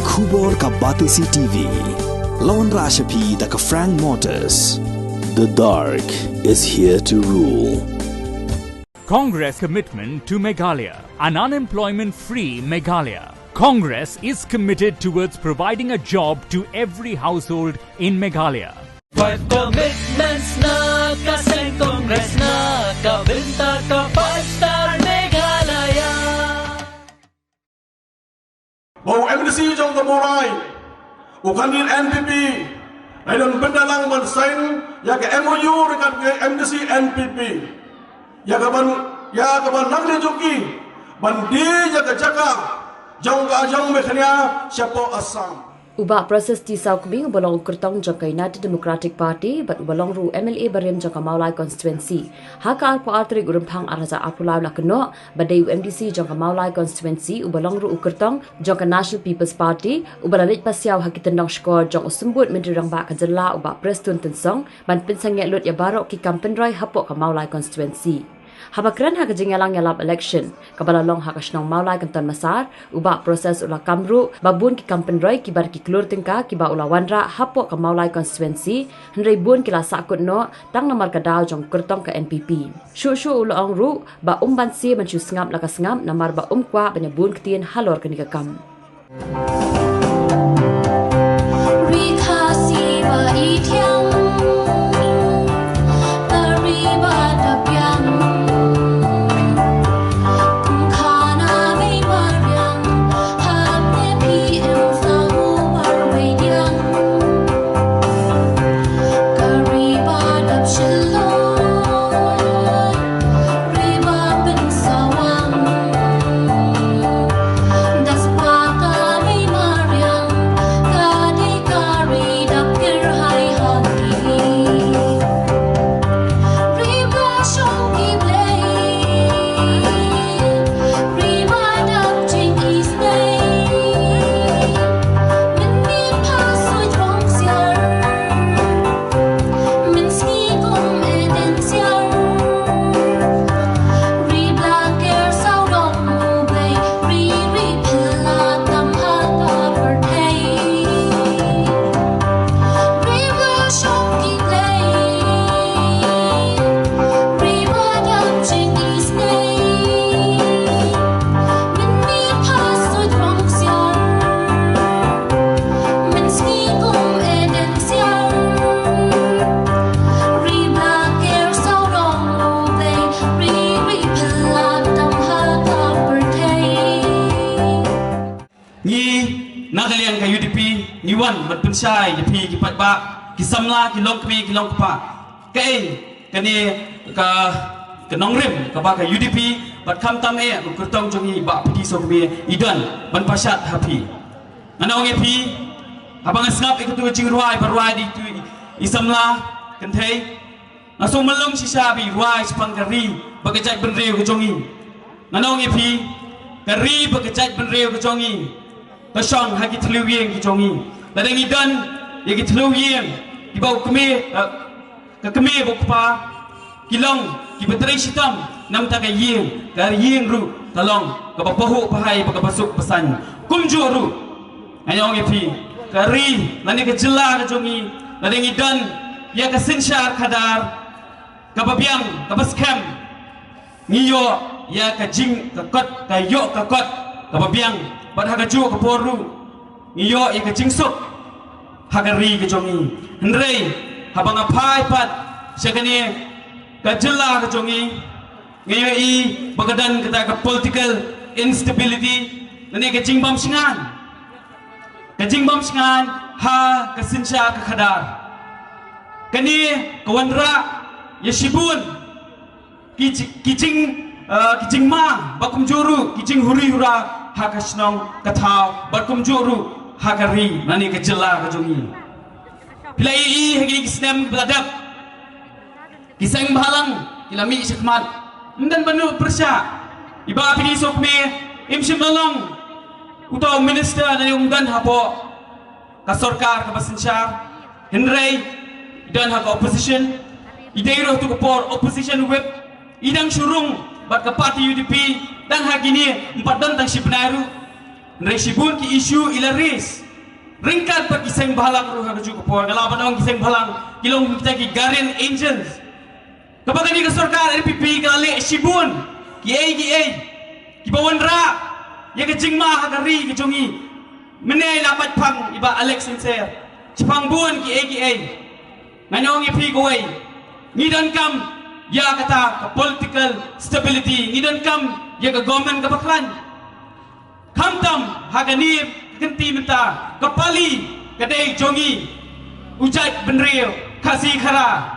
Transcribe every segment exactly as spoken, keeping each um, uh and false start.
Khubor ka Batesi T V. Lawan Rashapi da ka Frank Motors. The dark is here to rule. Congress commitment to Meghalaya, an unemployment-free Meghalaya. Congress is committed towards providing a job to every household in Meghalaya. Five commitments na ka seng Congress na ka bynta ka five star Meghalaya. Ba u M D C jong ka Mawlai, u candidate N P P, ai don bynta lang ban sign ïa ka M O U ryngkat ka M D C N P P. Ïa ka ban, ïa ka ban nang ne jong ki ban die ïa ka jaka jong ka jong Meghalaya shapoh Assam. U Bah Precious T Sawkmie uba long u kyrtong jong ka United Democratic Party bad uba long ruh u M L A barim jong ka Mawlai constituency, ha ka arphew ar tarik u Rymphang arhajar arphew lai u la kynnoh ba dei u M D C jong ka Mawlai constituency uba long ruh u kyrtong jong ka National People's Party uba la leit pasiaw ha ki tyndong shkor jong u Symbud Myntri Rangbah ka jylla u Bah Prestone Tynsong ban pynsangeh lut ïa baroh ki kam pynroi hapoh ka Mawlai constituency. Haba kren ha ka jingïalang ïalap election kaba la long ha ka shnong Mawlai Kynton Massar, u Bah Precious u la kam ruh ba bun ki kam pynroi kiba da ki klur tyngka kiba u la wanrah hapoh ka Mawlai constituency, hynrei bun ki la sahkut noh tang namar ka daw jong u kyrtong ka N P P. Shuh shuh u la ong ruh ba um banse ban shu sngap la ka sngap namar ba um kwah ban ïabun ktien halor kane ka kam. Ngi na ka liang ka U D P ngi wan ban pynshai ïa phi ki paidbah, ki samla, ki longkmie, ki longkpa. Kaei kane ka, ka nongrim kaba ka U D P bad khamtam eh u kyrtong jong ngi Bah P T Sawkmie i don ban pashat ha phi. Ngan ong ïa phi, haba nga sngap ïa katu ka jingrwai ba rwai da itu i samla kynthei, nga sngew myllung shisha ba i rwai shaphang ka ri bad ka jaitbynriew ka jong ngi. Ngan ong ïa phi, ka ri bad ka jaitbynriew ka jong ngi ka shong ha ki thliew ïing ki jong ngi. Lada ngi don ïa ki thliew ïing kiba u kmie, eh, ka kmie bad u kpa ki long kiba trei shitom na bynta ka ïing, ka ïing ruh ka long kaba pahuh pahai bad kaba suk ba saiñ. Kumjuh ruh ngan ong ïa phi, ka ri lane ka jylla ka jong ngi, lada ngi don ïa ka synshar khadar kaba biang kaba skhem, ngi ïoh ïa ka jing, ka kot, ka ïoh ka kot kaba biang, bad ha kajuh ka por ruh ngi ïoh ïa ka jingsuk ha ka ri ka jong ngi. Hynrei haba nga phai pat sha kane ka jylla ka jong ngi, nga ïohi ba ka don kata ka political instability lane ka jingbym shngaiñ, ka jingbym shngaiñ ha ka synshar ka khadar. Kane ka wanrah ïa shibun ki ji-, ki jing, eh, ki jingma bad kumjuh ruh ki jinghuri hura ha ka shnong ka thaw bad kumjuh ruh ha ka ri lane ka jylla ka jong ngi. Phi la ïohi ha kine ki snem ba la dep, ki seng bhalang ki la mih shakhmat. Ym don ba nud pyrshah, i Bah P T Sawkmie im shym la long uta u minister lane um don hapoh ka sorkar kaba synshar. Hynrei i don ha ka opposition, i dei ruh tu ka por opposition whip, i dang shu rung bad ka party U D P dang ha kine, ym pat don tang shi bnai ruh. Hynrei shibun ki issue i la raise ryngkat bad ki seng bhalang ruh ha kajuh ka por. Nga lah ban ong ki seng bhalang ki long kita ki guardian angels. Kaba kane ka sorkar N P P ka la leh shibun kiei kiei kiba wanrah ïa ka jingma ha ka ri ka jong ngi. Mynne la pait phang i Bah Alex Syngser, shaphang bun kiei kiei. Ngan ong ïa phi kawei, ngi donkam ïa kata ka political stability, ngi donkam ïa ka government kaba khlaiñ. Khamtam ha kane ka kynti mynta, ka pali ka dei jong ngi, u jaitbynriew Khasi Khara.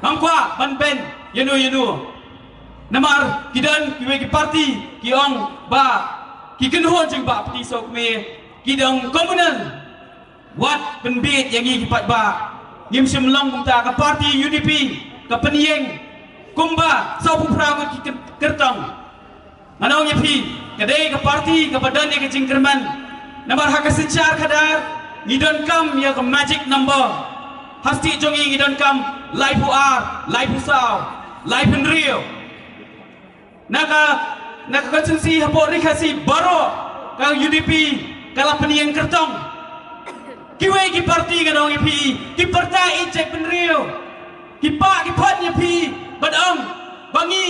Ngam kwah ban beiñ ïano ïano. Namar ki don kiwei ki parti ki ong ba ki kynhun jong Bah Pynthei Sawkmie ki dang communal. Wat pynbit ïa ngi ki paidbah. Ngim shym long kumta. Ka parti U D P ka pynïeng kumba sawphew phra ngut ki kyr-, kyrtong. Ngan ong ïa phi, ka dei ka parti kaba don ïa ka jingkyrmen. Namar ha ka synshar khadar ngi donkam ïa ka magic number. Ha state jong ngi ngi donkam laiphew ar, laiphew saw, laiphew hynriew. Na ka, na ka constituency hapoh Ri Khasi baroh ka U D P ka la pynïeng kyrtong. Kiwei ki parti, ngan ong ïa phi, ki pyrta ïeit jaitbynriew. Ki pah ki phan ïa phi bad ong ba ngi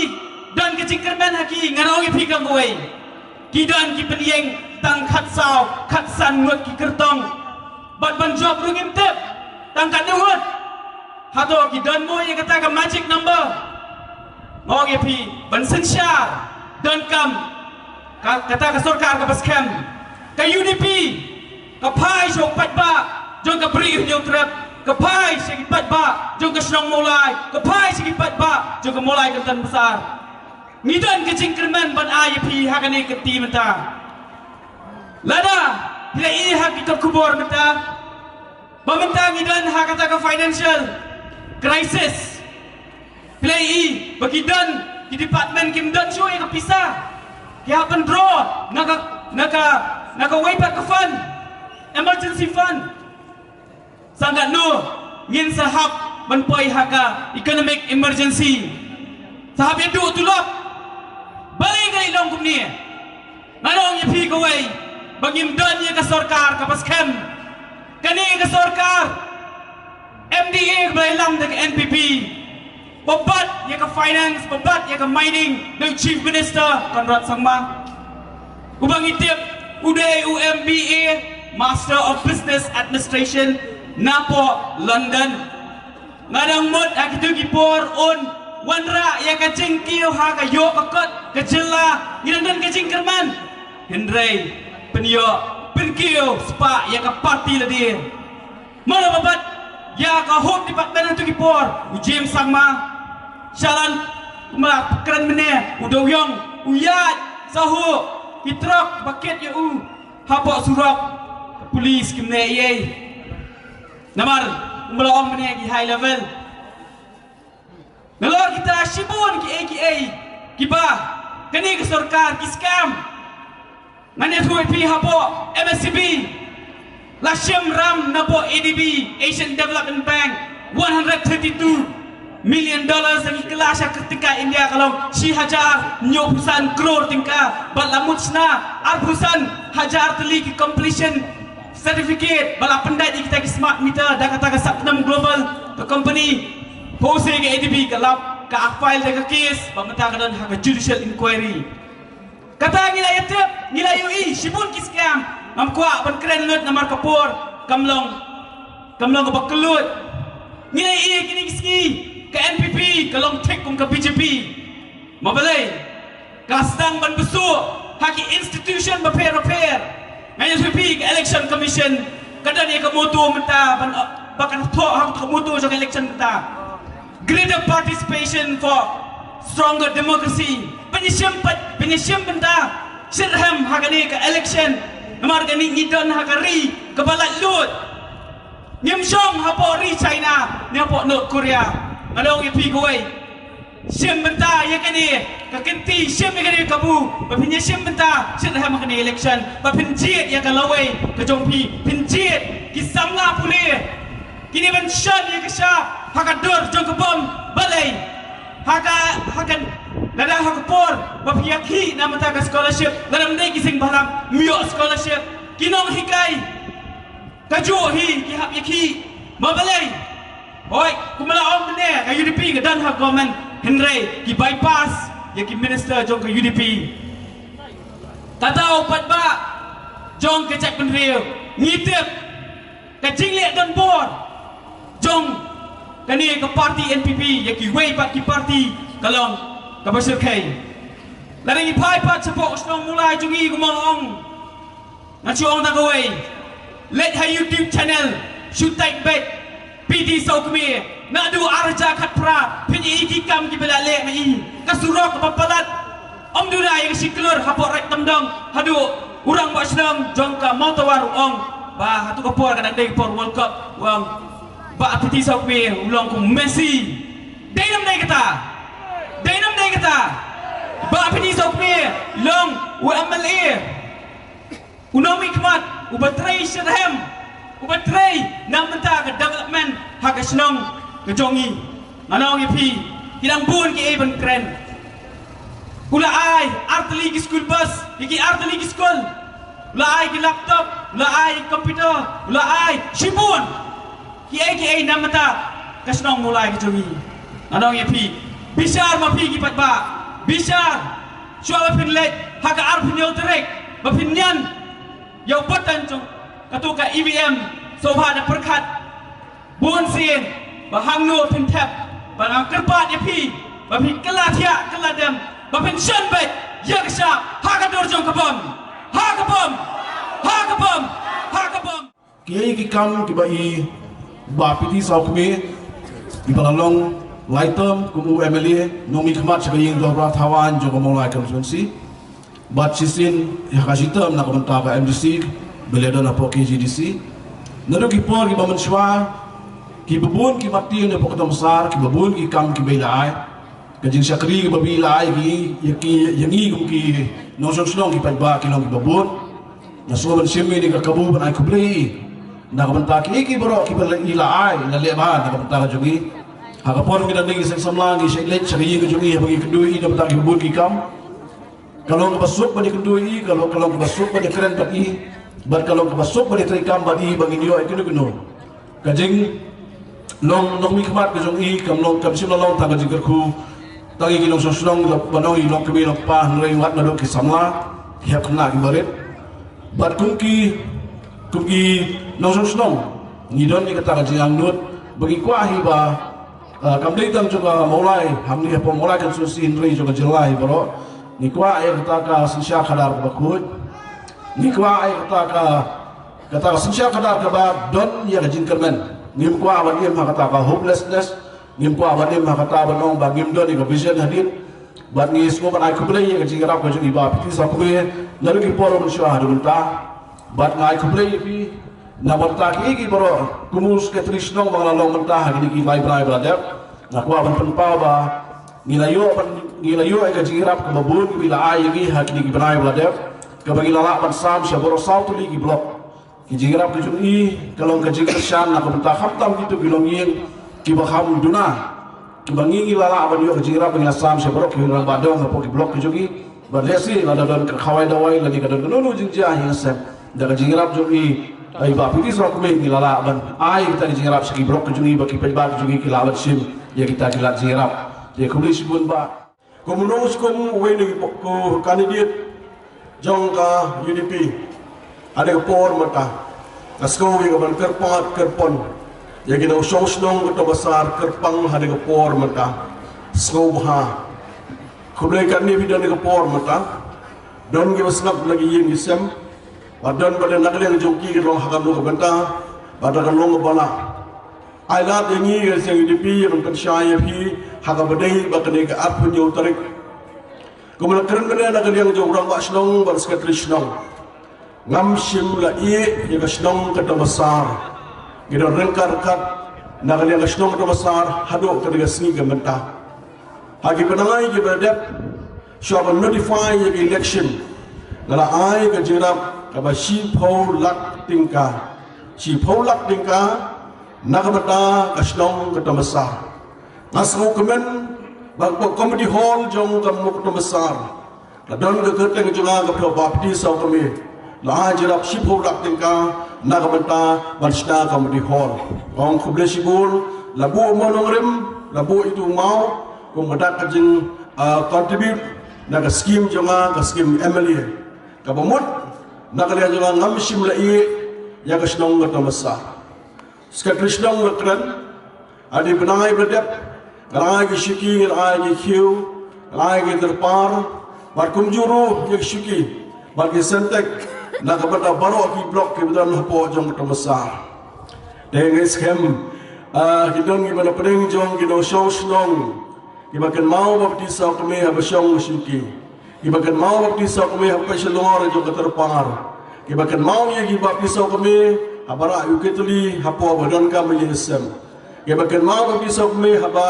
don ka jingkyrmen ha ki. Ngan ong ïa phi kam kawei, ki don ki pynïeng tang khatsaw khatsan ngut ki kyrtong. Bad ban jop ruh ngim tip tang katno ngut. Hato ki don mo ïa kata ka magic number? Nga ong ïa phi, ban synshar donkam ka, kata ka sorkar kaba skhem. Ka U D P ka phai sha u paidbah jong ka Bri u Hynñiewtrep, ka phai sha ki paidbah jong ka shnong Mawlai, ka phai sha ki paidbah jong ka Mawlai Kynton Massar. Ngi don ka jingkyrmen ban ai ïa phi ha kane ka kynti mynta. Lada phi la i ha ki kot khubor mynta, ba mynta ngi don ha kata ka financial crisis. Phi la i ba ki don ki department kim don shuh ïa ka pisa. Ki hap ban draw na ka, na ka, na kawei pat ka fund, emergency fund. Sa katno ngin sa hap ban poi ha ka economic emergency? Sa hap ïa duh tulop. Balei ka long kumne? Ngan ong ïa phi kawei, ba ngim don ïa ka sorkar kaba skhem. Kane ka sorkar M D A kaba la ïalam da ka N P P, ba bat ïa ka finance, ba bat ïa ka mining, da u Chief Minister Conrad Sangma, uba ngi tip u dei u M B A, Master of Business Administration, napoh London. Nga dang mut ha kito ki por un wanrah ïa ka jingkiew ha ka ïoh ka kot ka jylla. Ngi dang don ka jingkyrmen. Hynrei pynïoh pynkiew spah ïa ka party lade. Mano ba bat ïa ka Home Department ha kito ki por? U James Sangma. Shalan kumba kren mynne, u Dewiong, u ïaid sahuh ki trok ba kit ïa u hapoh surok. Ka police kim leh ei ei. Namar kumba la ong mynne ki high level. Nalor kita shibun kiei kiei kiba kane ka sorkar ki scam. Ngan ïathuh ïa phi, hapoh M S C B la shim ram napoh A D B, Asian Development Bank, one hundred thirty-two million dollars, da ki kylla sha ka tyngka India ka long shi hajar hynñiewphew san klur tyngka, bad la mut shna arphew san hajar tylli ki completion certificate ba la pyndait ïa kita ki smart meter da kata ka Satnam Global, ka company. Phuh se ka A D B ka lap, ka file da ka case, ba mynta ka don ha ka judicial inquiry. Kata ngi la ïatip, ngi la ïohi shibun ki scam. Ngam kwah ban kren lut namar ka por kam long, kam long kaba kylluid. Ngi la ïohi kine ki sngi ka N P P ka long thik kum ka B J P. Ma balei? Ka sdang ban bsuh ha ki institution bapher bapher. Nga ïathuh ïa phi, ka Election Commission ka don ïa ka motto mynta, ban, ba ka thoh ha ka motto jong ka election mynta: Greater participation for stronger democracy. Ban ïashim pat, ban ïashim bynta shitrhem ha kane ka election. Namar kane ngi don ha ka ri kaba laitluid. Ngim shong hapoh ri China ne hapoh North Korea. Nga ong ïa phi kawei, shim bynta ïa kane ka kynti, shim ïa kane ka kabu, ba phin ïashim bynta shitrhem ha kane election, ba phin jied ïa ka lawei ka jong phi, phin jied ki samla pule. Kine ban shon ïa ka shap ha ka dur jong ka bom. Balei? Ha ka, ha ka, Lada ha ka por ba phi ïakhih na bynta ka scholarship, lada ym dei ki seng bhalang, ym ïoh scholarship. Ki nonghikai kajuh hi ki hap ïakhih. Ma balei? Hooid, kumba la ong mynne, ka U D P ka don ha government, hynrei ki bypass ïa ki minister jong ka U D P. Kata u paidbah jong ka jaitbynriew, ngi tip ka jingleh donbor jong kane ka party N P P ïa kiwei pat ki party ka long kaba shyrkhei. Lada ngi phai pat shapoh ka shnong Mawlai jong ngi, kumba la ong, nga shu ong tang kawei: leit ha YouTube channel, shu type beit P T Sawkmie, naduh ar hajar khatphra, phin ïohi ki kam kiba la leh ma i. Ka surok kaba palat, ym duna ïa ka shi klur hapoh Raid Tamdong haduh u rangbah shnong jong ka Mawtawar u ong ba hato ka por ka dang dei ka por World Cup, u ong Bah P T Sawkmie u long kum u Messi. Dei ne ym dei kata? Dei ne ym dei kata? Bah P T Sawkmie long u M L A, u nongmihkhmat, uba trei shitrhem, uba trei na bynta ka development ha ka shnong ka jong ngi. Ngan ong ïa phi, ki dang bun kiei ban kren. U la ai artylli ki school bus ïa ki artylli ki skul. U la ai ki laptop, u la ai computer, u la ai shibun kiei kiei na bynta ka shnong Mawlai ka jong ngi. Ngan ong ïa phi, bishar ma phi ki paidbah, bishar. Shuwa ba phin leit ha ka arphew hynñiew tarik, ba phin ñion ïa u button jong kato ka E V M, sngewbha da pyrkhat bunsien ba hangno phin thep. Ba nga kyrpad ïa phi ba phin kylla thiah kylla dem, ba phin shon beit ïa ka shap ha ka dur jong ka bom. Ha ka bom. Ha ka bom. Ha ka bom. Kiei ki kam kiba i Bah P T Sawkmie, iba la long lai term kum u M L A, nongmihkhmat sha ka ïing dorbar thawaiñ jong ka Mawlai constituency, bad shisien ha ka shi term na ka bynta ka M D C, ba la don hapoh K G D C. Naduh ki por kiba mynshuwa, kiba bun ki mat ïa u ne pok dong sar, kiba bun ki kam kiba i la ai. Ka jingshakri kaba i la ai ki ïa ki, ïa ngi kum ki nongshong shnong, ki paidbah, ki long kiba bun. Nga sngewbha ban shim ïa kane ka kabu ban ai khublei na ka bynta kiei kiei baroh kiba i la ai, la leh bha na ka bynta ka jong ngi. Ha ka por ngi dang dei ki seng samla, ngi shait leit sha ka ïing ka jong ngi haba ngi kynduh ïa i na ka bynta kiba bun ki kam. Ka long kaba suk ban ïakynduh ïa i, ka long, ka long kaba suk ban ïakren bad i, bad ka long kaba suk ban ïatrei kam bad i ba ngin ïoh ïa kino kino. Ka jinglong nongmihkhmat ka jong i kam long, kam shym la long tang ka jingkyrkhu tang ïa ki nongshong shnong, ban ong i long kmie long kpa, hynrei wat naduh ki samla, ki hep khynnah kiba rit. Bad kum ki, kum ki nongshong shnong, ngi don ïa kata ka jingangnud ba ngi kwah hi ba, ah, kam dei tang jong ka Mawlai, hangne hapoh Mawlai constituency, hynrei jong ka jylla hi baroh. Ngi kwah ïa kata ka synshar khadar kaba khuid. Ngi kwah ïa kata ka, kata ka synshar khadar kaba don ïa ka jingkyrmen. Ngim kwah ban im ha kata ka hopelessness. Ngim kwah ban im ha kata ban ong ba ngim don ïa ka vision hadien. Bad ngi sngewbha ban ai khublei ïa ka jingïarap ka jong i Bah P T Sawkmie naduh ki por mynshuwa haduh mynta. Bad nga ai khublei ïa phi na bynta kiei kiei baroh, kum u secretary shnong ba nga la long mynta ha kine ki lai bnai ba la dep. Nga kwah ban pynpaw ba ngi la ïoh ban, ngi la ïoh ïa ka jingïarap kaba bun kaba i la ai ïa ngi ha kine ki bnai ba la dep, kaba ngi la lah ban sam sha baroh saw tylli ki block. Ka jingïarap ka jong i ka long ka jingkyrshan na ka bynta khamtam kito ki longïing kiba kham duna, kiba ngi, ngi la lah ban ïoh ka jingïarap ba ngi la sam sha baroh ki rangbah dong hapoh ki block ki jong i. Bad lehse lada don ka khawai dawai lane ka don kano kano jingjia, ïa nga sngew da ka jingïarap jong i, i Bah P T Sawkmie, ngi la lah ban ai kita ki jingïarap sha ki block ki jong i, ba ki paidbah ki jong i ki lah ban shim ïa kita ki lad jingïarap. Te khublei shibun Bah. Kum u nongshong shnong, uwei na ki candidate jong ka U D P, ha kane ka por mynta nga sngew ïa ka ban kyrpad kyrpon ïa ki nongshong shnong ka Tomasar kyrpang ha kane ka por mynta. Sngewbha. Khublei katne phi don ha kane ka por mynta. Don kiba sngap na ki ïing ki sem, bad don bad na ka liang jong ki ka long ha kano ka bynta, bad ka long ba la ai lad ïa ngi ka seng U D P ïa ban pynshai ïa phi ha kaba dei bad kane ka arphew hynñiew tarik. Kumba la kren mynne na ka liang jong u rangbah shnong bad secretary shnong, ngam shym la ïeh ïa ka shnong ka Tomasar. Ngi don ryngkat ryngkat na ka liang ka shnong ka Tomasar haduh kane ka sngi ka mynta. Ha ki bnai kiba dep, shuwa ban notify ïa ka election, nga la ai ka jingïarap kaba shiphew lak tyngka. Shiphew lak tyngka na ka bynta ka shnong ka Tomasar. Nga sngewkmen Ba ka community hall jong ka Mukotdumsar la don ka kyrteng jong nga, ka pyrthei Bah Pteh Sawkmie, la ai jingïarap shiphew lak tyngka na ka bynta ban shna community hall. Ong khublei shibun. La buh maw nongrim, la buh itu maw, kum ka dak ka jing, ah, contribute na ka skim jong nga, ka skim M L A. Kaba mut na ka liang jong nga ngam shym la ïeh ïa ka shnong Kotdumsar. Secretary shnong la kren, ha kine ki bnai ba la dep, nga la ai ki shuki, nga la ai ki khiew, nga la ai ki tyrpar, bad kumjuh ruh ïa ki shuki bad ki Sintex na ka bynta baroh ki block kiba don hapoh jong Kotdumsar. Te nga ngeit skhem, ah, ki don kiba na pdeng jong ki nongshong shnong, kiba kynmaw Bah Pteh Sawkmie haba shong shuki, kiba kynmaw Bah Pteh Sawkmie haba peit shalor jong ka tyrpar, kiba kynmaw ïa ki Bah Pteh Sawkmie haba rah ïa u khyllipmat hapoh ba donkam ïa ki sem, kiba kynmaw Bah Pteh Sawkmie haba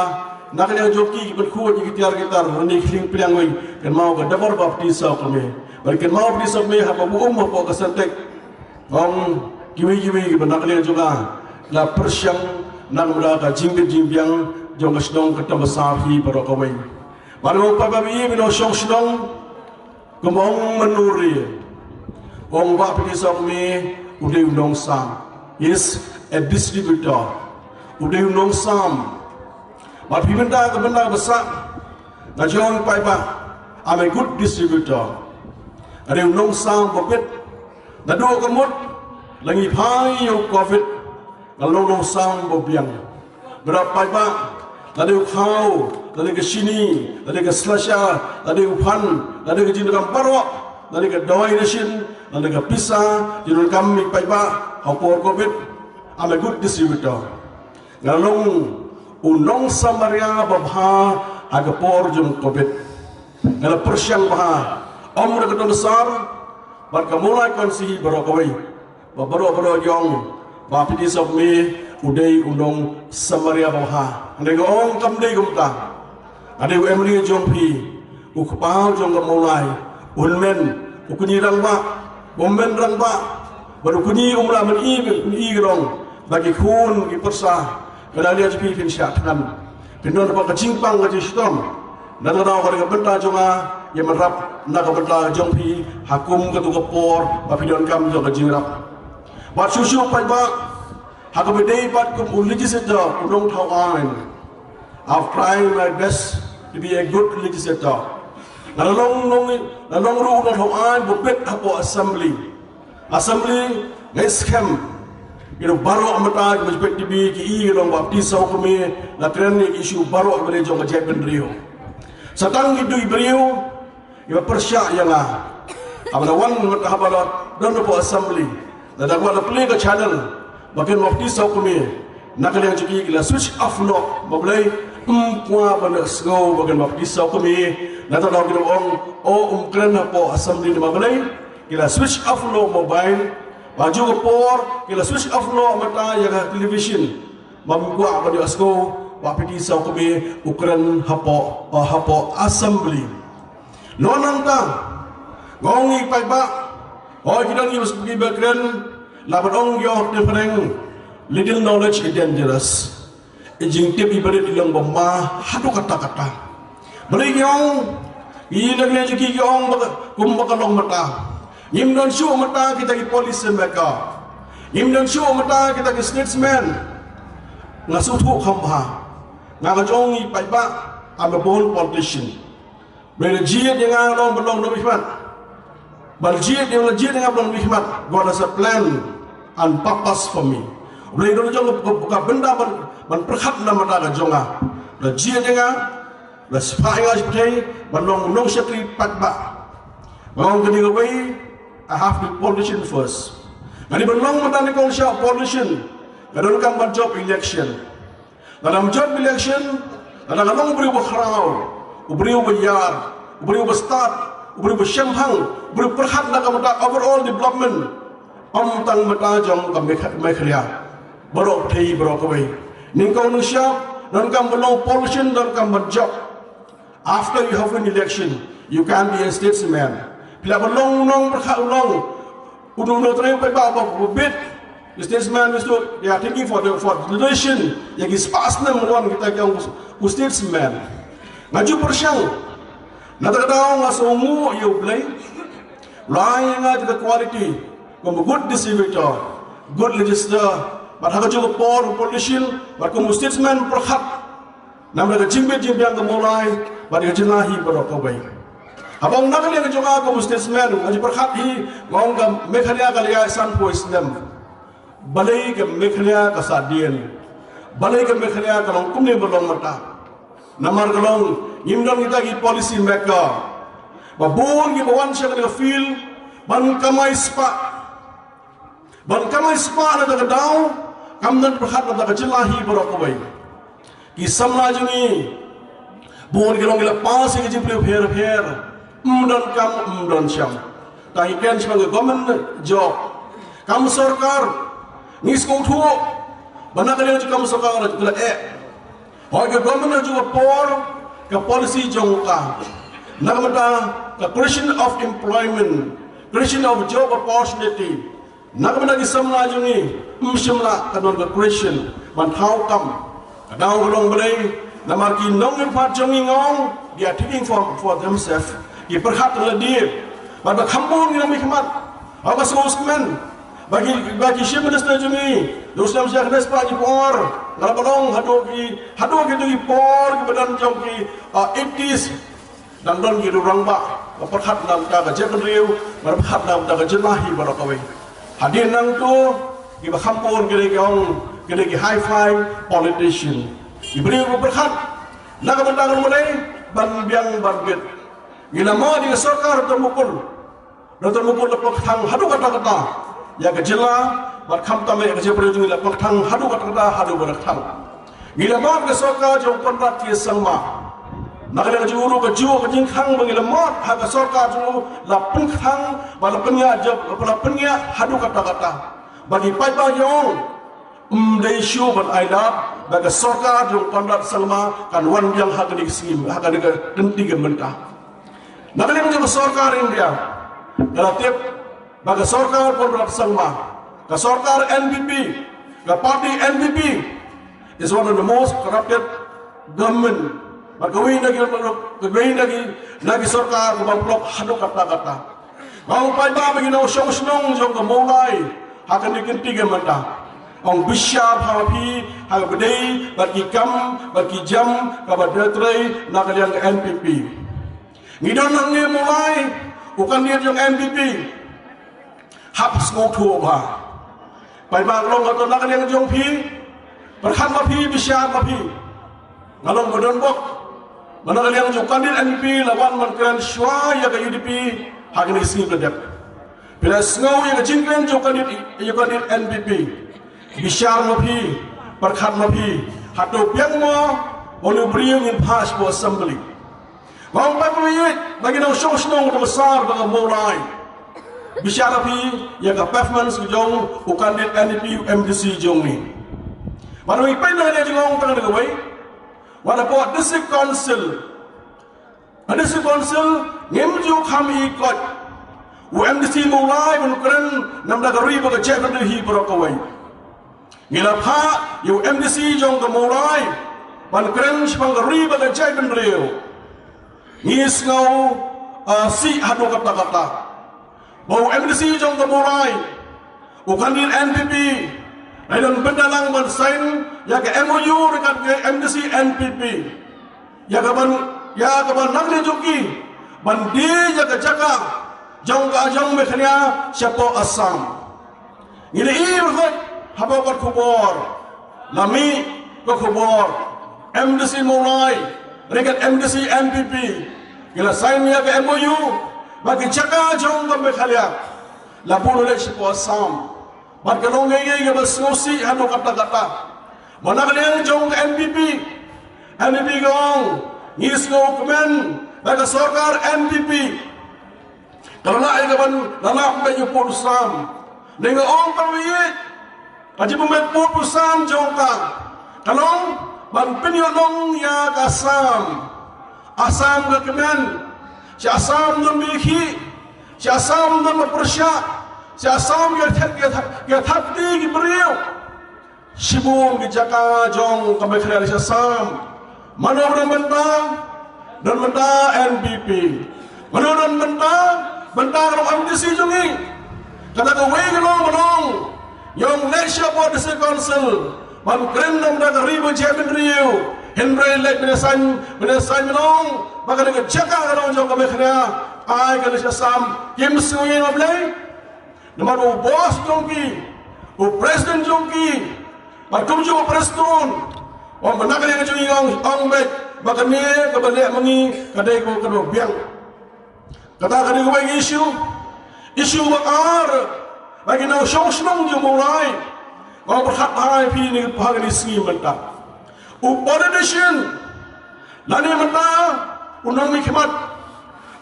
na ka liang jong ki, ki pynkhuid ïa ki tiar ki tar, lane ki khlieng pliang wei, kynmaw ka dorbar Bah Pteh Sawkmie, bad kynmaw Bah Pteh Sawkmie haba buh um hapoh ka Sintex. Ong kiwei kiwei kiba na ka liang jong nga, la pyrshang na ka bynta ka jingbit jingbiang jong ka shnong Kotdumsar hi baroh kawei. Bad ong pat ba ïa ki nongshong shnong, kumba ong mynta, ong Bah Pteh Sawkmie u dei u nongsam, is a distributor. U dei u nongsam. Bad phi mynta ka bynta ba sah, nga ong paidbah, I'm a good distributor. Nga dei u nongsam ba bit. Naduh ka mut la ngi phai ïa u covid, nga long nongsam ba biang. Bad paidbah, lada u khaw, lada ka shini, lada ka slasha, lada u phan, lada ka jingdonkam baroh, lada ka dawai ration, lada ka pisa jingdonkam, ïa paidbah ha por covid, I'm a good distributor. Nga long u nongsamaria babha ha ka por jong covid. Nga la pyrshang bha, ym da ka Kotdumsar bad ka Mawlai Constituency baroh kawei, ba baroh baroh ong Bah Pteh Sawkmie u dei u nongsamaria babha. Nga dei nga ong kam dei kumta. Nga dei u M L A jong phi, u kpa jong ka Mawlai, u hynmen, u kñi rangbah, u hynmen rangbah, bad u kñi u mla myn-i, myn-i ka rong ba ki khun ki pyrsa ka la liang jong phi phin shah thngan, phin don hapoh ka jingpang ka jingshitom. Na ka daw ka dei ka bynta jong nga ïa ban rap na ka bynta jong phi ha kum katu ka por ba phi donkam jong ka jingïarap. Bad shuh shuh paidbah, ha kaba ïadei bad kum u legislator, u nongthaw aiñ, I've tried my best to be a good legislator. Nga la long, long, nga la long ruh u nongthaw aiñ ba bit hapoh assembly. Assembly, nga ngeit skhem, ïa baroh mynta kiba ju peit T V ki i ïa u nong Bah Pteh Sawkmie, nga kren ïa ki issue baroh kiba dei jong ka jaitbynriew. Sa tang kito ki briew kiba pyrshah ïa nga, haba la wan mynta, haba la don hapoh assembly, lada kwah ban plie ka channel ba kren Bah Pteh Sawkmie, na ka liang jong ki, ki la switch off noh. Balei? Ym kwah ban da sngew ba kren Bah Pteh Sawkmie. Nangta daw ki ong, o, um kren hapoh assembly namar balei? Ki la switch off noh mobile. Bad ha ka por ki la switch off noh mynta ïa ka television, ba ym kwah ban da sngew Bah Pteh Sawkmie u kren hapoh, hapoh assembly. Nangta nga ong ïa ki paidbah, hooid ki don kiba kren, la ban ong ïa ki phareng, little knowledge is dangerous. I jingtip iba rit i long ba ma haduh katta katta. Balei ki ong, i na ka liang jong ki ki ong ba ka, kumba ka long mynta. Ngim don shuh mynta kita ki policy maker. Ngim don shuh mynta kita ki statesman. Nga sngewthuh kham bha. Nga ka jong i paidbah, I'm a born politician. Balei la jied ïa nga long ban long nongmihkhmat? Ba la jied ïa, la jied ïa nga ban long nongmihkhmat. God has a plan and purpose for me. Balei don jong ka, ka, ka bynta ban, ban pyrkhat na ka bynta ka jong nga. La jied ïa nga, la spah ïa nga sha pyrthei ban long nongshakri paidbah. Nga ong kane kawei, I have to be politician first. Nga dei ban long mynta ne kong sha politician, nga donkam ban jop election. Lada ym jop election, lada nga long u briew ba khraw, u briew ba ïar, u briew ba stad, u briew ba shemphang, u briew pyrkhat na ka bynta overall development, ym tang bynta jong ka Megh-, Meghalaya, baroh pyrthei baroh kawei. Nyngkong nyngshap, donkam ban long politician, donkam ban jop. After you have win election, you can be a statesman. Phi lah ban long nongpyrkhat, long u nongtrei paidbah ba bit. The statesman is to, they are thinking for the, for the nation. Ïa ki spah snem wan kita ki ong u statesman. Nga ju pyrshang, na kata ka daw nga sngewnguh ïa U Blei, la ai ïa nga kata ka quality kum a good distributor, good legislator, bad ha kajuh ka por politician, bad kum u statesman pyrkhat namar ka jingbit jingbiang ka Mawlai bad ka jylla hi baroh kawei. Haba ong na ka liang jong nga kum u statesman, nga ju pyrkhat hi, nga ong ka Meghalaya ka la ïaid sanphew snem. Balei ka Meghalaya ka sahdien? Balei ka Meghalaya ka long kumne ba long mynta? Namar ka long ngim don kita ki policy maker ba bun kiba wan sha kane ka field ban kamai spah, ban kamai spah na kata ka daw, kam don pyrkhat na kata ka jylla hi baroh kawei. Ki samla jong ngi, bun ki long ki la pass ïa ki jingpyrshah pher pher, ym don kam, ym don sham. Tang ïa ken shaphang ka government job, kam sorkar. Ngi sngewthuh ba na ka liang jong kam sorkar la eh. Hooid, ka government ha kajuh ka por ka policy jong ka, na ka bynta ka creation of employment, creation of job opportunity, na ka bynta ki samla jong ngi, ym shym la ka don ka creation ban thaw kam. Ka daw ka long balei? Namar ki nongmihpat jong ngi, nga ong, they are taking for, for themselves. Ki pyrkhat ïa lade. Bad ba kham bun ngi nongmihkhmat, ha ka sngew skmen ba ki, ba ki chief minister jong ngi, u snem shi hajar khyndai spah hynñiewphew ar, nga la pynlong haduh ki, haduh kito ki por kiba don jong ki, ah, eighties, dang don ki rangbah ba pyrkhat na ka bynta ka jaitbynriew, ba pyrkhat na ka bynta ka jylla hi baroh kawei. Hadien nangto kiba kham bun ki dei ki ong, ki dei ki high flying politician, ki briew ba pyrkhat na ka bynta ka lum lei ban biang ban bit. Ngi la mad ïa ka sorkar Doctor Mukul, Doctor Mukul la pynkthang haduh katta katta ïa ka jylla, bad khamtam ïa ka jaitbynriew jong ngi, la pynkthang haduh katta katta, haduh ba la kthang. Ngi la mad ka sorkar jong Conrad K Sangma. Na ka liang jong u ruh, kajuh ka jingkhang ba ngi la mad ha ka sorkar jong u, la pynkthang bad la pynïaid jop, la pynïaid haduh katta katta. Bad ngi paidbah ngi ong, ym dei shuh ban ailad ba ka sorkar jong Conrad Sangma kan wan biang ha kane ka sngi, ha kane ka kynti ka mynta. Na ka liang jong ka sorkar India, ka la tip ba ka sorkar Conrad Sangma, ka sorkar N P P, ka party N P P is one of the most corrupted government. Bad kawei na ki, kawei na ki, na ki sorkar kaba block haduh katta katta. Nga ong paidbah, ba ki nongshong shnong jong ka Mawlai ha kane ka kynti ka mynta, ong bishar ha phi ha kaba dei bad ki kam bad ki jam kaba dei trei na ka liang ka N P P. Ngi don hangne Mawlai, u candidate jong N P P. Hap sngewthuh bha. Paidbah, ka long hato na ka liang jong phi, pyrkhat ma phi, bishar ma phi. Nga long ba don bok ba na ka liang jong u candidate N P P la wan ban kren shuwa ïa ka U D P ha kine ki sngi ba la dep. Phi la sngew ïa ka jingkren jong u candidate, ïa u candidate N P P. Bishar ma phi, pyrkhat ma phi. Hato biang mo ba une u briew ngin phah sha ka assembly? Nga ong paidbah, ba ki nongshong shnong, u Doctor Basar, ba ka Mawlai, bishar phi ïa ka performance jong u candidate N P P, u M D C jong ngi. Bad ngi peit na ka jingong tang da kawei, wat hapoh district council, ha district council ngim ju kham ïa koit u M D C Mawlai ban kren namar ka ri bad ka jaitbynriew hi baroh kawei. Ngi la phah ïa u M D C jong ka Mawlai ban kren shaphang ka ri bad ka jaitbynriew. Ngi sngew, ah, sih haduh katta katta ba u M D C jong ka Mawlai, u candidate N P P, la don bynta lang ban sign ïa ka M O U ryngkat ka M D C N P P. Ïa kaban, ïa kaban nang ne jong ki ban die ïa ka jaka jong ka, jong Meghalaya shapoh Assam. Ngi la ïohi haba ka khubor, la mih ka khubor, M D C Mawlai ryngkat M D C N P P ki la sign ïa ka M O U ba ki jaka jong ka Meghalaya la buh leit shapoh Assam. Bad ka long kaei kaei kaba sngewsih haduh katta katta. Ba na ka liang jong ka N P P, N P P ka ong, ngi sngewkmen ba ka sorkar N P P ka la lah ïa kaban, la lah ban pynbeit pud pud sam. Ngi ong ba ïa ka jingpynbeit pud pud sam jong ka, ka long ban pynïoh nong ïa ka Assam. Assam ka kmen, sha Assam don ba ïakhih, sha Assam don ba pyrshah, sha Assam ka thep, ka thep, ka thep kti ki briew. Shibun ki jaka jong ka Meghalaya sha Assam. Mano ba dang bynta? Don mynta N P P. Mano don mynta, mynta ka long M D C jong ngi. Kata kawei ka long, ka long, ïong leh sha pdeng District Council. Ban kren namar ka ri ba jia mynriew. Hynrei leh bynta saiñ, bynta saiñ, ka long ba kane ka jaka ka long jong ka Meghalaya. Ai ka leh sha sam, kim sngew ïa U Blei. Namar u boss jong ki, u president jong ki, bad kumjuh u president, ong ba na ka liang jong ngi ong, ong beit ba kane kaba leh ma ngi ka dei kaba, kaba biang. Kata ka dei kawei ka issue. Issue ba ar, ba ki nongshong shnong jong Mawlai, ba pyrkhat bha ïa phi ha kine ki sngi mynta. U politician, lane mynta u nongmihkhmat,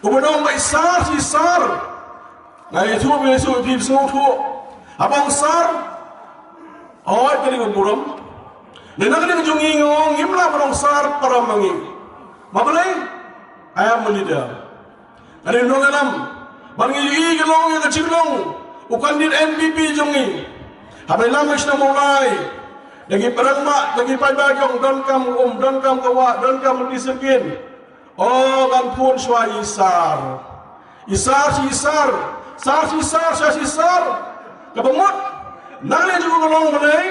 uba ong ba i Sar, i Sar. Nga ïathuh, nga ïathuh, phi sngewthuh. Haba ong Sar, hooid, ka dei ka burom. Lane na ka liang jong ngi nga ong, ngim lah ban ong Sar para ma ngi. Ma balei? I am a leader. Ka dei nongïalam. Bad ngi ïohi ka long ïa ka jinglong u candidate N P P jong ngi. Haba ïalam ka shnong Mawlai, da ki paidbah, da ki paidbah ki ong donkam um, donkam ka wah, donkam u disengkin. O, ban phone shuwa i Sar. I Sar, i Sar. Sar, i Sar, Sar, i Sar. Kaba mut, na ka liang jong u ka long balei?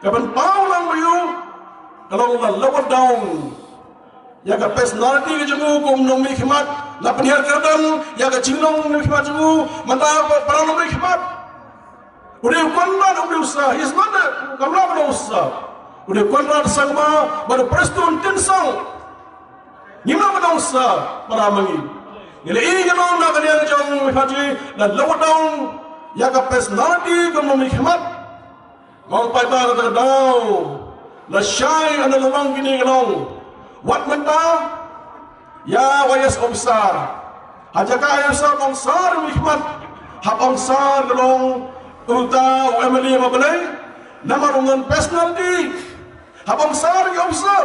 Ka ban paw lang ba ïoh, ka long la lower down ïa ka personality ka jong u kum u nongmihkhmat. La pynhiar kyrdan ïa ka jinglong nongmihkhmat jong u. Mynta para nongmihkhmat. U dei u Conrad, u dei u Sar. He's not a, kam lah ban ong Sar. U dei u Conrad Sangma bad u Prestone Tynsong. Ngim lah ban ong Sar para ma ngi. Ngi la ïohi ka long na ka liang jong u Haji, la lower down ïa ka personality kum u nongmihkhmat. Nga ong paidbah, kata ka daw la shai, ynda la long kine ki long. Wat mynta ïa Y S officer. Ha jaka Y S officer, ong Sar u nongmihkhmat. Hap ong Sar ka long uta u M L A, ma balei? Namar u ngan personality. Hap ong Sar ki officer.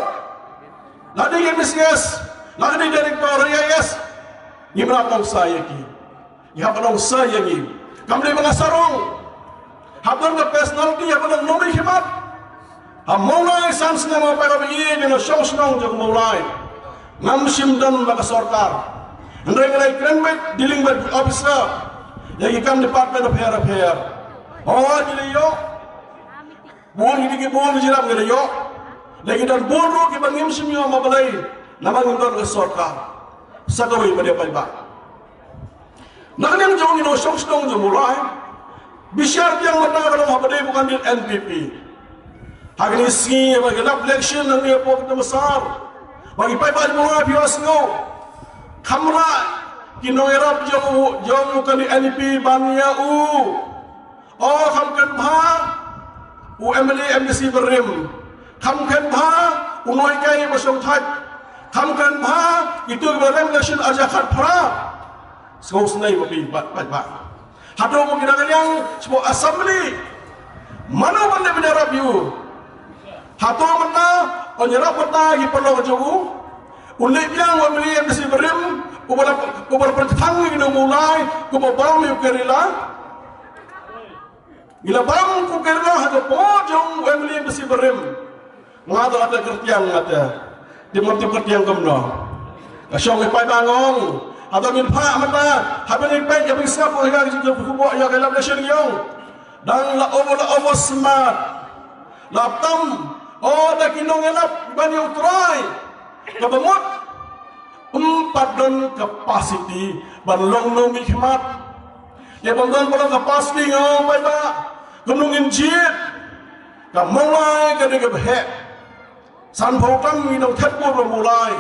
Lada ki M C S, lada ki director, I A S, ngim lah ban ong Sar ïa ki. Ïa ban ong Sar ïa ngi. Kam dei ba nga sarong. Hap don ka personality, hap don nongmihkhmat. Ha Mawlai san snem, haba ïa ngi nongshong shnong jong Mawlai, ngam shym don bad ka sorkar. Hynrei nga la kren beit, dealing bad officer, ïa ki kam department bapher bapher. Hooid, ngi la ïoh. Bun ki, ki bun ki jingïarap ngi la ïoh. Lane ki don bun ruh kiba ngim shym ïoh, ma balei? Namar ngim don ka sorkar. Sa kawei pat, paidbah. Na ka liang jong ngi nongshong shnong jong Mawlai, bishar biang mynta ka long haba dei u candidate N P P. Ha kine ki sngi ba ki lap election, hangne hapoh Kynthei Massar, ba ki paidbah jong Mawlai, phi ïohsngew, kham rah ki nongïarap jong u, jong u candidate N P P ban ïa u. O, kham kren bha u M L A M D C barim. Kham kren bha u nonghikai ba shongthait. Kham kren bha itu ba rem election arhajar khatphra. Sngewsynei ba phi, paidbah. Hato mo ki dang liang shapoh assembly, mano ban leh ban ïarap ïa u? Hato mynta, un ïarap mynta ki paralok jong u? Un leh biang u M L A M D C barim, uba la, uba la pynthang ïa ki nong Mawlai kum u bam ïa u Kerala? Ngi la bam ïa u Kerala ha ka por jong u M L A M D C barim. Nga da ata kyrtiang, ata. Te mon te kyrtiang kumno? Ka shong, i paidbah, nga ong, hato ngin phah mynta? Haba ngi peit ïa ka bynta sngap, ïa ka jingkyrkhu, ïa ka lap election, ngi ong, dang la over, la over smart. La tam, o, da ki nongïalap ban ïa U Trai. Kaba mut, ym pat don capacity ban long nongmihkhmat. Ïa ban don, ban long capacity, nga ong, paidbah, kumno ngin jied? Ka Mawlai ka dei kaba heh. Sanphew tam ngi nongthied bor Mawlai.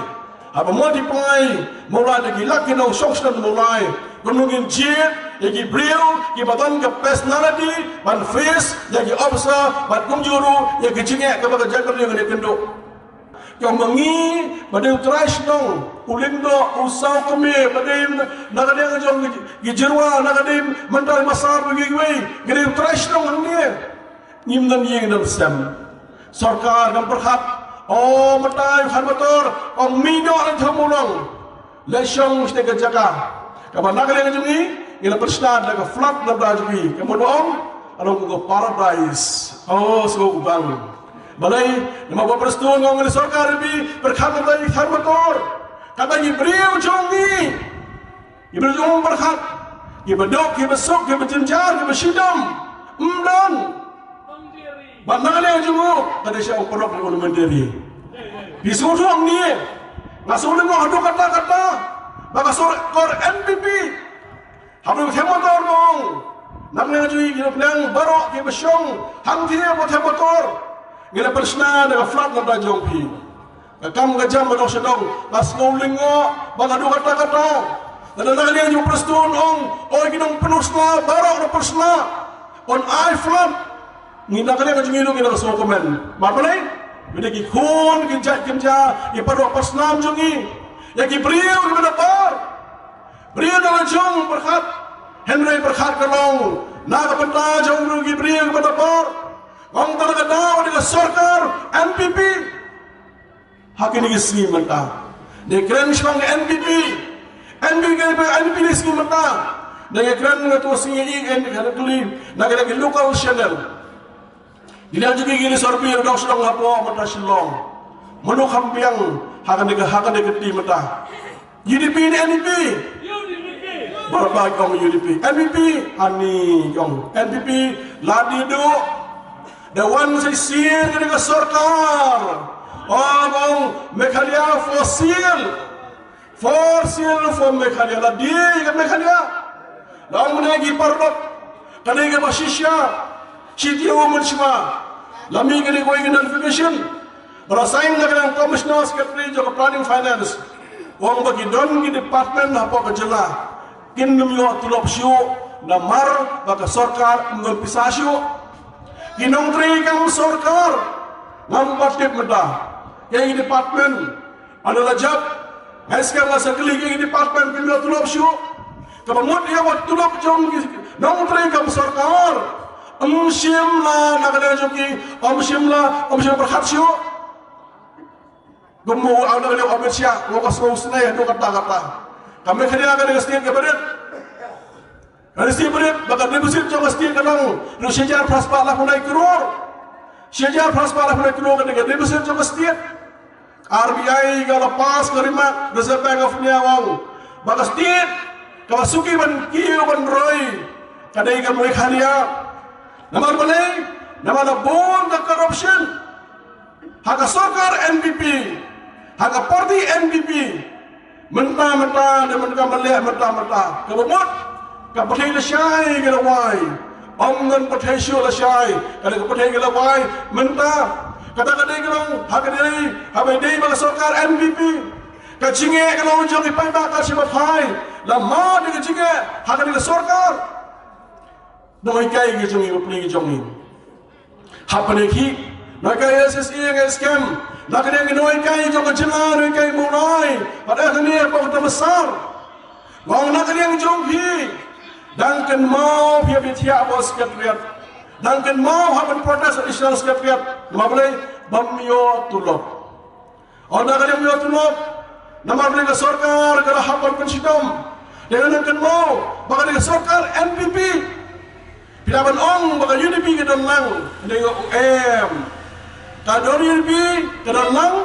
Haba multiply Mawlai da ki lak ki nongshong shnong Mawlai, kumno ngin jied ïa ki briew kiba don ka personality ban face ïa ki officer, bad kumjuh ruh ïa ki jingeh kaba ka jaitbynriew kan ïakynduh? Ïa ma ngi, ba dei u trai shnong, u lyngdoh, u saw kmie, ba dei na ka liang jong ki, ki jingrwai, na ka dei mynta i Massar bad kiwei, ka dei u trai shnong hangne. Ngim don ïing don sem. Sorkar kam pyrkhat. O, mynta i Kharmator, ong mih noh na Thawmulong. Leit shong sha ka jaka kaba na ka liang jong ngi, ngi la pynshna da ka flood na bynta jong ngi. Ka mut ba ong, ka long kum ka paradise. O, sngewbang. Balei? Namar ba Prestone, nga ong, ngi sorkar, phi pyrkhat na i Kharmator. Kata ki briew jong ngi, ki briew jong u pyrkhat, ki ba duk, ki ba suk, ki ba jynjar, ki ba shitom, ym don. Ba na ka liang jong u, ka dei sha u paralok u mynder ïa. Phi sngewthuh ne? Nga sngewlyngngoh haduh katta katta ba ka sorkar N P P, haba u them motor ba ong, na ka liang jong ngi ki nongpynïaid baroh ki ba shong hangthie ba them motor, ngi la pynshna da ka flood na ka bynta jong phi. Ka kam ka jam ba dang sha dong, nga sngewlyngngoh ba haduh katta katta. Lada na ka liang jong u Prestone ong, oi ki nongpynshna baroh, nongpynshna, un ai flood, ngi na ka liang jong ngi ruh ngi la sngewkmen. Namar balei? Namar ki khun, ki jait kynja, ki paralok pasnam jong ngi, ïa ki briew kiba na bor, briew na la jong pyrkhat. Hynrei pyrkhat ka long na ka bynta jong ki briew kiba na bor. Ong tang ka daw na ka sorkar N P P. Ha kine ki sngi mynta, ne kren shaphang N P P, N P P, N P P, ne sngi mynta, ne kren nga tu sngi i N P P, na kine ki local channel. Ngi la ju ki ngi sorbi dong shlong hapoh mynta Shillong. Mano kham biang ha kane ka, ha kane ka ti mynta. U D P ne N P P? Baroh ba ong U D P. N P P, ani ong N P P, la dei duh. Da wan shisien kane ka sorkar, ong ong Meghalaya for sale. For sale for Meghalaya, la dei ka Meghalaya. La ong ne ki paralok, kane kaba shisha, shi taïew mynshuwa, la mih kane kawei ka notification ba la sign da ka Commissioner Secretary jong ka Planning Finance, ong ba ki don ki department hapoh ka jylla kin ym ïoh tulop shuh, namar ba ka sorkar ym don pisa shuh. Ki nongtrei kam sorkar, ngam pat tip mynta, ki department, ano la jop, nga sngewbha sa kylli ki department kim ïoh tulop shuh. Kaba mut ïa wat tulop jong ki nongtrei kam sorkar, ym shym la na ka liang jong ki, ym shym la, ym shym pyrkhat shuh. Kumba u ong na ka liang Amit Shah, u ong ka sngewsynei haduh katta katta. Ka Meghalaya ka dei ka state kaba rit. Ka dei state kaba rit, ba ka deficit jong ka state ka long ruh shi hajar phra spah laiphew lai klur. Shi hajar phra spah laiphew lai klur ka dei ka deficit jong ka state. R B I ka la pass ka remark, Reserve Bank of India ong ba ka state kaba suki ban kiew ban roi ka dei ka Meghalaya. Namar balei? Namar la bun ka corruption ha ka sorkar N P P, ha ka party N P P. Mynta mynta ne mynta, mynta mynta mynta, kaba mut ka pyrthei lashai ka la wai. Ym don pyrthei shuh lashai, ka dei ka pyrthei ka la wai. Mynta kata ka dei ka long ha ka dei, haba dei ba ka sorkar N P P, ka jingeh ka long jong i paidbah ka shi batai. La ma dei ka jingeh ha ka dei ka sorkar. Nonghikai ki jong ngi, bapli ki jong ngi. Hapdeng ki nonghikai S S A, ngi skhem na ka liang ki nonghikai jong ka jylla, nonghikai Mawlai, pat eh ne pok ta masar. Ngong na ka liang jong phi, dang kynmaw phi ïa phi thiah bos Secretariat, dang kynmaw ha ban protest National Secretariat. Namar balei? Bym ïoh tulop. Ong na ka liang ïoh tulop, namar ba ka sorkar ka la hap ban pynshitom. Dei nang kynmaw ba ka dei ka sorkar N P P. Phi lah ban ong ba ka U D P ka don lang, dei nga ong em. Ka don U D P ka don lang,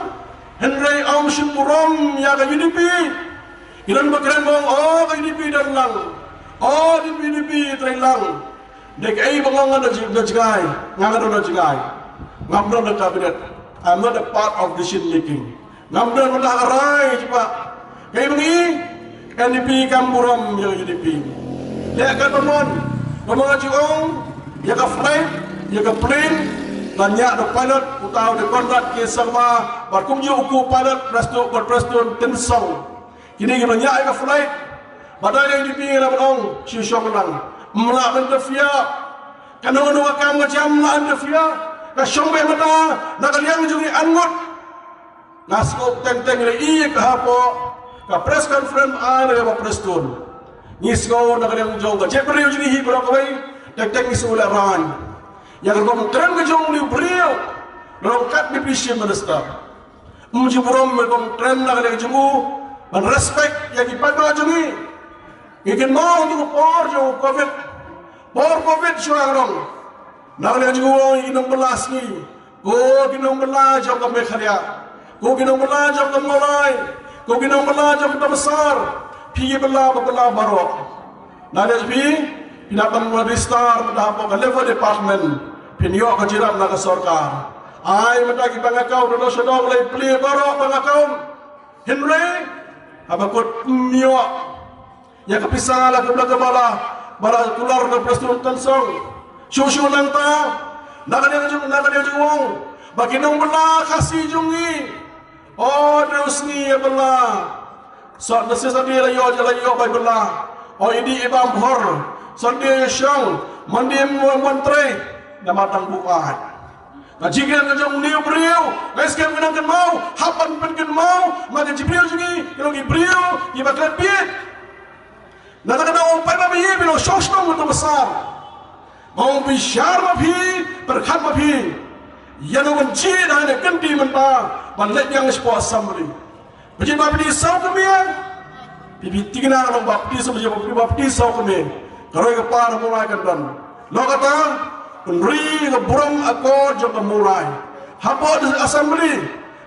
hynrei ym shym burom ïa ka U D P. Ki don ba kren ba ong, oh, ka U D P don lang, oh, U D P, U D P trei lang. Dei kaei ba nga nga da jngai, nga nga da jngai. Ngam don da cabinet. I'm not a part of decision making. Ngam don da ka rai jubab. Kaei ba ngi, N D P kam burom ïa U D P. Leh katba mon, ba ma nga ju ong, ïa ka flight, ïa ka plane, la ñiah da u pilot, uta u dei Conrad K Sangma, bad kumjuh u co-pilot, Prestone, bad Prestone Tynsong. Kine kiba ñiah ïa ka flight. Ba dei ïa U D P la ban ong, shu shong lang. Ym lah ban interfere. Kano kano ka kam ka jam ym lah interfere. Ka shong beit mynta na ka liang jong ngi ar ngut. Nga sngewthuh teng teng lei ïa ka hapoh ka press conference ai na ka Prestone. Ngi sngew na ka liang jong ka jaitbynriew jong ngi hi baroh kawei, teng teng ngi sngew lehraiñ ïa ka rukom kren ka jong u briew. Rukom kat Deputy Chief Minister. Ym ju burom me kong kren na ka liang jong u ban respect ïa ki paidbah jong ngi. Ngi kynmaw ïa u por jong u covid. Por covid shuwa ka long, na ka liang jong u ong ïa ki nongbylla sngi, ko ki nongbylla jong ka Meghalaya, ko ki nongbylla jong ka Mawlai, Ko ki nongbylla jong ka Domsar, phi ki bylla ba bylla baroh. Naleh phi, phi nang ban register mynta hapoh ka Labour Department, phin ïoh ka jingïarap na ka sorkar. Ai mynta ki bank account, doh sha doh, la plie baroh bank account. Hynrei haba kut ym ïoh ïa ka pisa la ka bla ka bala, bala kular na Prestone Tynsong. Shuh shuh nangta, na ka liang jong, na ka liang jong u ong ba ki nongbylla Khasi jong ngi, o, dei u sngi ïa bylla. Sot na sisa dei la ïoh, la ïoh bai bylla. O, i dei i bam hor. Sot dei ïa shong, man dei mon, mon trei. Namar dang buaid. Ka jingkren ka jong une u briew, ngi skhem ka nang kynmaw, hap ban pynkynmaw, ma ka jingbriew jong ngi, ki long ki briew kiba klet bieit. Na ka daw paidbah ba ïeit, ba long shong shnong ka Domsar. Nga ong bishar ma phi, pyrkhat ma phi. Ïa no ban jied ha kane ka kynti mynta ban leit biang shapoh assembly. Ba jied ba phi dei saw kmie. Phi, phi thikna ka long ba phi dei saw, ba phi dei saw kmie. Ka roi ka par Mawlai kan don. Lo kata, un ri ka burom akor jong ka Mawlai. Hapoh assembly,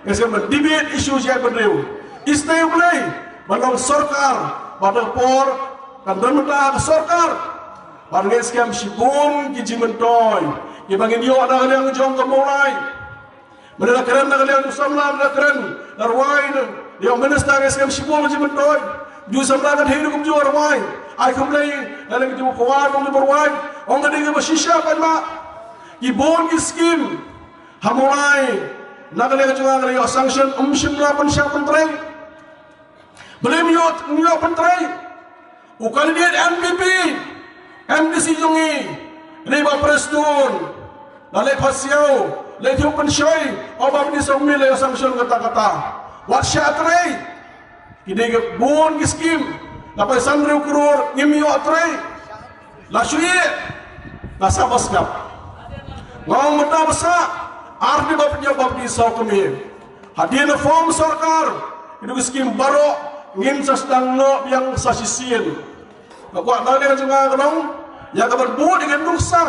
ngi skhem ban debate issue jait bynriew. Isynei U Blei ban long sorkar, bad ka por kan don mynta ka sorkar. Bad ngi skhem shibun ki jingmyntoi kiba ngin ïoh na ka liang jong ka Mawlai. Mynta la kren na ka liang u samla, la kren, la rwai, ïa u minister ngi skhem shibun jingmyntoi. Ju samla ka thei ruh kumjuh rwai. Ai khublei na ka liang jong u khawar kumjuh rwai. Ong ka dei kaba shisha paidbah. Ki bun ki skim ha Mawlai, na ka liang jong nga ka la ïoh sanction, ym shym la pynshah pyntrei. Balei ym ïoh, ym ïoh pyntrei? U candidate N P P, M D C jong ngi, ngi ba Prestone, la leh phasiaw, leh thiah pynshoi, o ba phi dei saw kmie la ïoh sanction kata kata. Wat shah trei. Ki dei ki bun ki skim, la poi san hynriew klur, ngim ïoh trei. La shu ïeh, la sah ba sngap. Nga ong mynta ba sah, artylli ba pynïap ba phi dei saw kmie. Hadien form sorkar, kito ki skim baroh ngin sa sdang noh biang sa shisien. Nga kwah na ka liang jong nga ka long ïa ka ban bud ïa ka nuksa.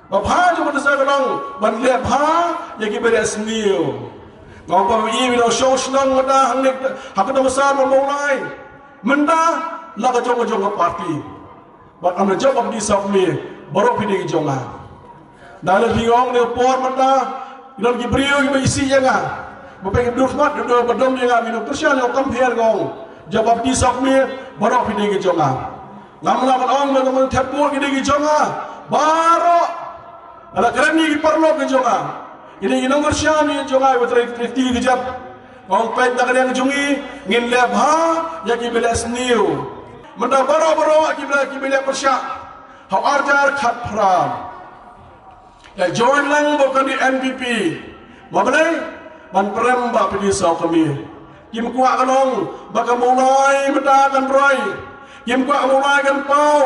Ba bha jong ka nuksa ka long ban leh bha ïa kiba leh sniew. Nga ong ba ïa ki nongshong shnong mynta hangne ha ka Domsar Mawlai. Mynta la ka jong ka jong ka party. Bad ym da jop ba phi dei saw kmie, baroh phi dei ki jong nga. Naleh phi ong ne por mynta, ki don ki briew kiba isih ïa nga. Ba phi ki dur khmat, dur ba dom ïa nga, ki nongkyrshan ïa u Kam Pher, nga ong, jop ba phi dei saw kmie, baroh phi dei ki jong nga. Ngam lah ban ong ba ka Mawlai thep bud ki dei ki jong nga. Baroh. Nga la kren ïa ki paralok ki jong nga. Ki dei ki nongkyrshan ki jong nga, iba trei, trei kti kjat. Nga ong peit na ka liang jong ngi, ngin leh bha ïa kiba leh sniew. Mynta baroh baroh kiba, kiba leh pyrshah ha u ar hajar khatphra. Ïa join lang bad u candidate N P P. Ba balei? Ban prem ba phi dei saw kmie. Kim kwah ka long ba ka Mawlai mynta kan roi. Kim kwah ka Mawlai kan paw.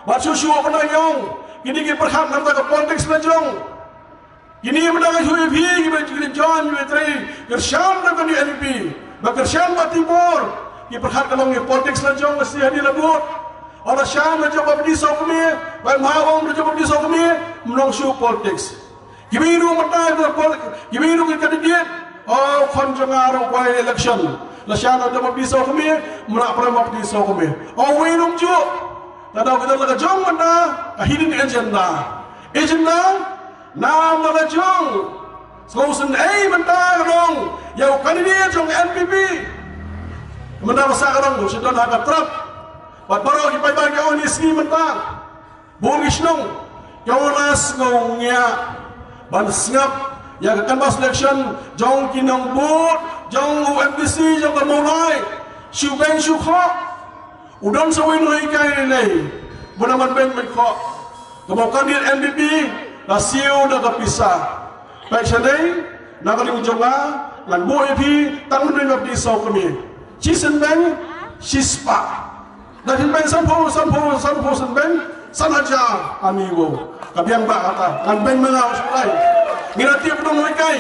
Bad shuh shuh pynban ïa ong, kine ki pyrkhat namar ka politics la jong. Kine mynta ka shu ïa phi kiba, kiba join, kiba trei, kyrshan da ka N P P, ba kyrshan ba tibor. Ki pyrkhat ka long ïa politics la jong, ka sih hadien la bud. Ong la shan la jop ba phi dei saw kmie, ba ym ha ong la jop ba phi dei saw kmie, ym long shuh politics. Kiba ïa ruh mynta ka pol-, kiba ïa ruh ki candidate. O khon jong nga ruh by election. La shan la jop ba phi dei saw kmie, ym lah prem ba phi dei saw kmie. O wei ruh juh. Ka daw kita la ka jong mynta ka hidden agenda. Agenda Namar la jong, sngewsynei mynta ka long ïa u candidate jong N P P. Mynta ba sah ka long, shu don ha ka trap. Bad baroh ki paidbah ki ong ne sngi mynta, bun ki shnong ki ong la sngew ngiah ban sngap ïa ka canvass election jong ki nongbud jong u M D C jong ka Mawlai. Shu beiñ shu khoh. U don sa uwei u nonghikai lei, bun ban beiñ beiñ khoh. Kaba u candidate N P P la siew da ka pisa. Peit shane, na ka liang jong nga, ngan buh ïa phi tang hynriew ngut, phi dei saw kmie. Shisien beiñ, shispah. Da phin beiñ sanphew, sanphew, sanphew sien beiñ, san hajar ani wow. Ka biang ba kata, ngan beiñ ma nga u shuh lai. Ngi la tip u nonghikai.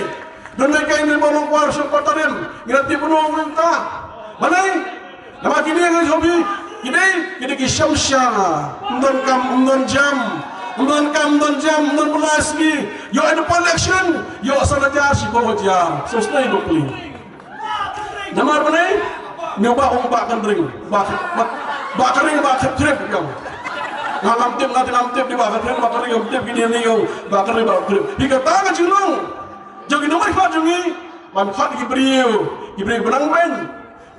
Don ngi kai ne ba long kwar shu patarim. Ngi la tip u nonghikai. Balei? Namar kine ngi shoh phi, kine, kine ki shamsha. Ym don kam, ym don jam. Ym don kam, ym don jam, ym don pynlait sngi. Ïoh ïa ka election, ïoh san hajar shiphew hajar. Sngewsynei bapli. Namar balei? Ngi ba ong ba kan ring, ba ba ba kan ring ba kan trip ïa. Nga ngam tip, nga ngam tip di ba kan ring ba kan ring, ngam tip ki dei ni ong ba kan ring ba kan trip. Hi kata ka jinglong jong ki nongmihkhmat jong ngi ban khot ki briew, ki briew ba nang beiñ.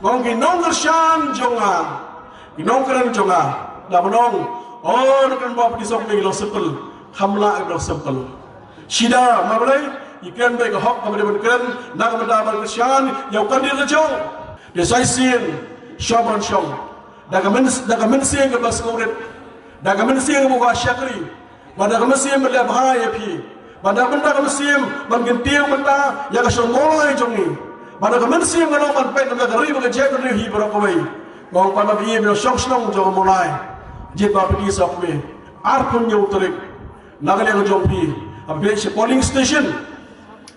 Ong ki nongkyrshan jong nga, ki nongkren jong nga, da ba ong, oh, nongkren ba pdi sok ni long simple, kham lah long simple. Sida ma balei, i kren bad ka hok ka ba dei ban kren, na ka bynta ban kyrshan ïa u kandidate ka jong. Te sa shisien, shong ban shong da ka myn, da ka mynsiem ka ba sngewrit, da ka mynsiem ka ba shakri, bad da ka mynsiem ban leh bha ïa phi, bad da ka bynta ka mynsiem ban kyntiew bynta ïa ka shong Mawlai jong ngi, bad da ka mynsiem ka long ban peit na ka ri bad ka jaitbynriew hi baroh kawei. Nga ong pat ba phi ïa shong shnong jong ka Mawlai, jied ba phi ki sok me arphew hynñiew tarik. Na ka liang jong phi, haba phi leit sha polling station,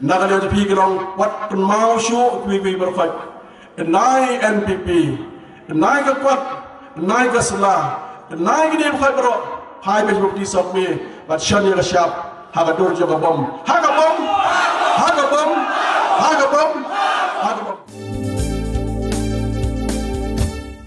na ka liang jong phi ka long wat kynmaw shuh kiwei kiwei baroh khoit. Kynai N P P, kynai ka kot, kynai ka sla, kynai kine baroh khoit baroh. Phai beit sha phi sok me bad shon ïa ka shap ha ka dur jong ka bom, ha ka bom, ha ka bom, ha ka bom.